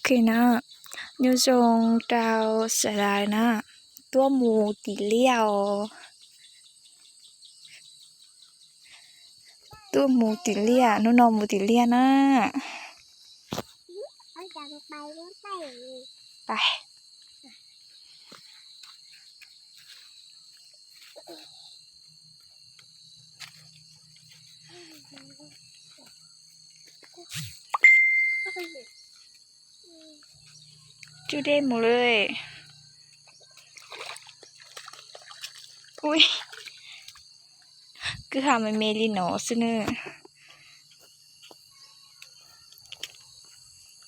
Ok na, nyob zoo rau sawv daws na, tuaj mus tim liaj os. Tuaj mus tim liaj, hnub no mus tim liaj na. Tsuj dej mus lawm. Ui, kwj ha me me li no xwb na.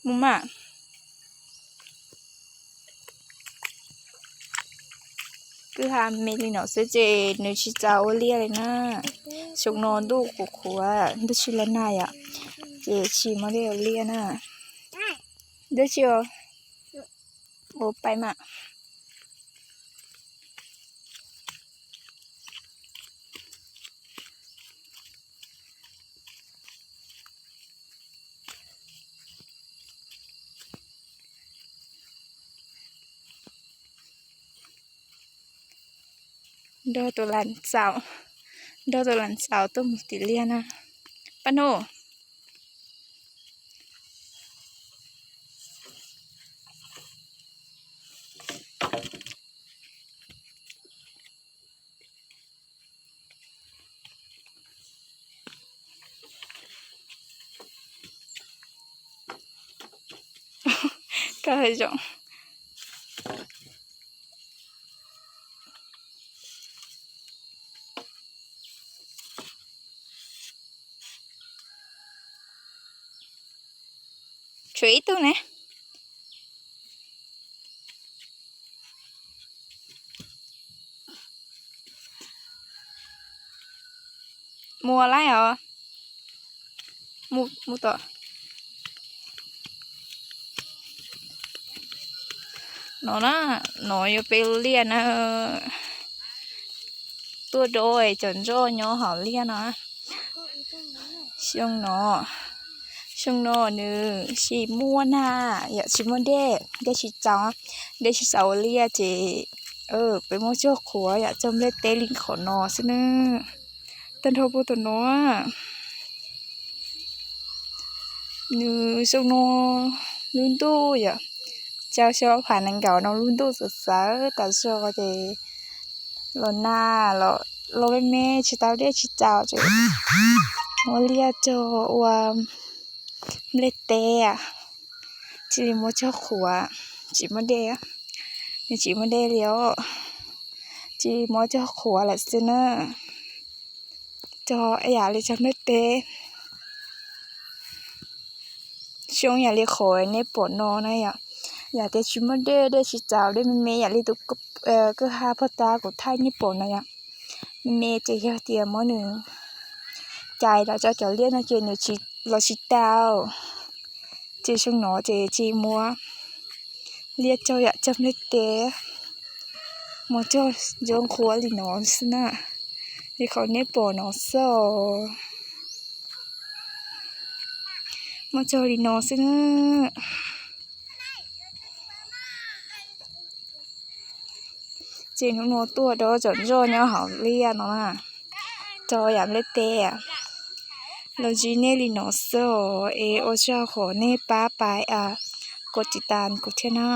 Mus mas. Kwj ha me li no xwb ces nws tsis txaus ua liaj li na. Xyoo no ntuj qhuav qhuav, ntuj tsis los nag yom, ces tsis muaj dej ua liaj na. Dej tsis ua, ua pais mas. Nrog tus lam xaus, nrog tus lam xaus tuaj mus tim liaj na. Paj Hnub. Koj zoo. Tshuav ib tug ne. Mus lawm os. Mus, mus tom. No na, no yog peb lub liaj na. Tuaj dob cov ntsoj nyob hauv liaj no. Xyoo no, xyoo no nws tsis muaj nag yom, tsis muaj dej, dej tsis txaus, dej tsis txaus ua liaj ces peb muab cog qhuav yom, cog nplej teb li qhov no xwb na. Tag nrho puag tom no. Nws xyoo no lub ntuj yom, xyoo xyoo phav nees nkaum no lub ntuj txawv txawv tas zog ces los nag los, los me me tsis tau dej tsis txaus ces muab liaj cog ua nplej teb, cia li muab cog qhuav, tsis muaj dej, nws tsis muaj dej li os, cia li muab cog qhuav lawm xwb na. Cog yam li cog nplej teb, xyoo yam li qhov nej pom no na yom, yam tias tsis muaj dej, dej tsis txaus, dej me me yam li tus kwj ha puag ta kuv thaij nej pom na yom, me me ces yog tias muab nws cais los tso cov liaj no ces nws tsis los tsis tau. Ces xyoo no ces cia li muab liaj cog yam cog nplej teb, muab cog zoo qhuav li no xwb na, li qhov nej pom no xwb os. Muab cog li no xwb na. Ces hnub no tuaj dob cov ntsoj nyob hauv liaj no na, cog yam nplej teb. Los ntsib nej li no xwb os, es ua tsaug qhov nej pab pais kov tiv tas kuv thiab na.